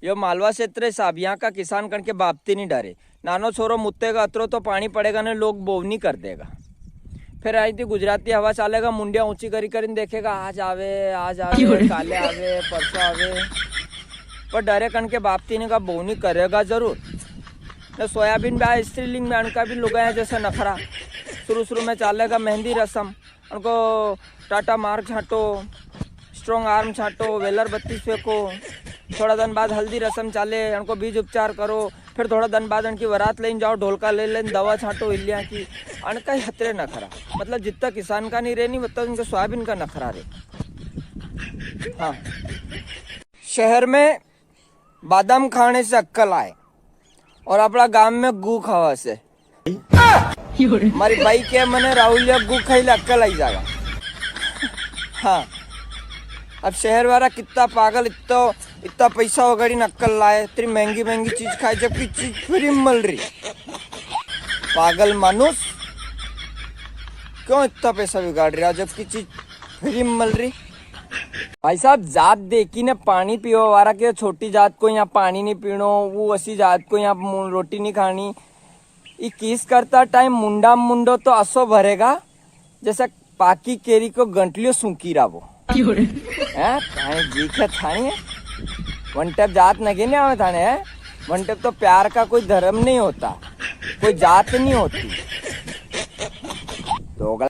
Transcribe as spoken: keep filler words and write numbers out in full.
यो मालवा क्षेत्र है साहब, यहाँ का किसान कण के बापती नी डरे। नानो छोरो मुत्तेगा अतरो तो पाणी पड़ेगा ने लोग बोवनी कर देगा। फिर आई थी गुजराती हवा चालेगा, मुंडिया ऊंची करी करीन देखेगा, आज आवे, आज आवे, काले आवे, परसों आवे, पर डरे कण के बापती नी का बोवनी करेगा जरूर। ने सोयाबीन भी आ स्त्रीलिंग में अणका भी लुगाया जैसे नखरा। शुरू शुरू में चालेगा मेहंदी रसम, उनको टाटा मार्ग छांटो, स्ट्रॉन्ग आर्म छांटो, वेलर बत्तीस फेंको, थोड़ा दिन बाद हल्दी रसम चाले, उनको बीज उपचार करो, फिर थोड़ा दिन बाद उनकी वरात लेन जाओ, ढोलका ले लेन, दवा छांटो इल्लियां की। अनका ही हतरे नखरा, मतलब जितना किसान का नहीं रहनी, उतना उनके सोयाबीन का नखरा रे। हाँ, शहर में बादाम खाने से अक्कल आए और अपना गांव में गू खावा से। मारी बाई के मने राहुलिया गू खाई ले अक्कल आई जागा। हाँ, अब शहर वाला कितना पागल, इतना, इतना पैसा वगाड़ी न अक्कल लाए, इतनी महंगी महंगी चीज खाए जबकि चीज फ्री में मिल रही। पागल मानुस, क्यों इतना पैसा बिगाड़ रहा जबकि चीज फ्री में मिल रही? भाई साहब, जात देखी ने पाणी पीवा वाला के, छोटी जात को यहाँ पाणी नी पीणो, वो असी जात को यहाँ मु-, रोटी नी खाणी। ई किस करता टाइम मुंडा मुंडो तो असो भरेगा जैसे पाकी केरी को गंटलियो सूंकी रावो। हैं? थाने जी के थाने? वनटेप जात नगे नी आवे थाने, हैं? वनटेप तो प्यार का कोई धर्म नहीं होता, कोई जात नहीं होती। दोगला